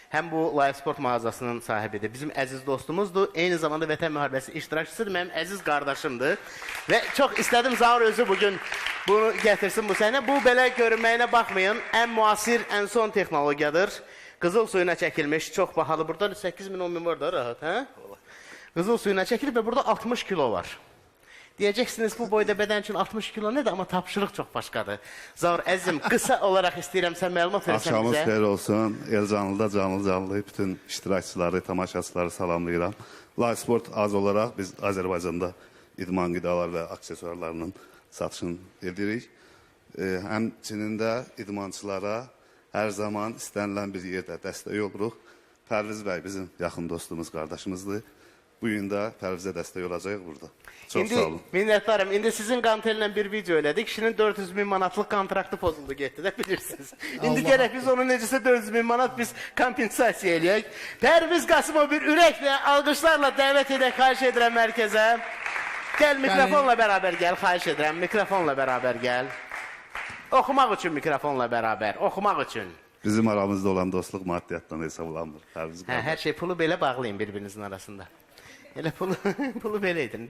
Həm bu Live Sport mağazasının sahibidir. Bizim əziz dostumuzdur. Eyni zamanda Vətən müharibəsi iştirakçısıdır. Mənim əziz qardaşımdır. Və çox istədim Zaur özü bugün bunu gətirsin bu səhnə. Bu belə görünməyinə baxmayın. Ən müasir, ən son texnologiyadır. Qızıl suyuna çəkilmiş, çox bahalı. Burada 8 min, 10 min var da rahat, hə? Qızıl suyuna çəkilib və burada 60 kilo var. Deyəcəksiniz bu boyda bədən üçün 60 kilo nədir, amma tapşırıq çox başqadır. Zaur əzizim, qısa olaraq istəyirəm sən məlumat verəsən Axşamınız bizə. xeyir olsun. El Canlıda canlı canlı bütün iştirakçıları, tamaşaçıları salamlayıram. Live Sport az olaraq biz Azərbaycanda idman qidalar və aksesuarlarının satışını edirik. Həmçinin də idmançılara hər zaman istənilən bir yerdə dəstək oluruq. Pərviz bəy bizim yaxın dostumuz, qardaşımızdır. Bu gün də Pərvizə dəstək olacağıq burada. Çox İndi sağ olun. minnətdaram. İndi sizin Qantellə bir video elədik. Kişinin 400 min manatlıq kontraktı pozuldu getdi də bilirsiniz. İndi gərək biz onu necəsə 400 min manat biz kompensasiya eləyək. Pərviz Qasımov bir ürəklə, alqışlarla dəvət edək, xahiş edirəm mərkəzə. Gəl mikrofonla bərabər gəl, xahiş edirəm. Mikrofonla bərabər gəl. Oxumaq üçün mikrofonla bərabər, oxumaq üçün. Bizim aramızda olan dostluq maddiyyatdan hesablanmır. Pərviz Hə, qardaş. hər şey pulu belə bağlayın bir-birinizin arasında. Elə pulu pulu belə edin.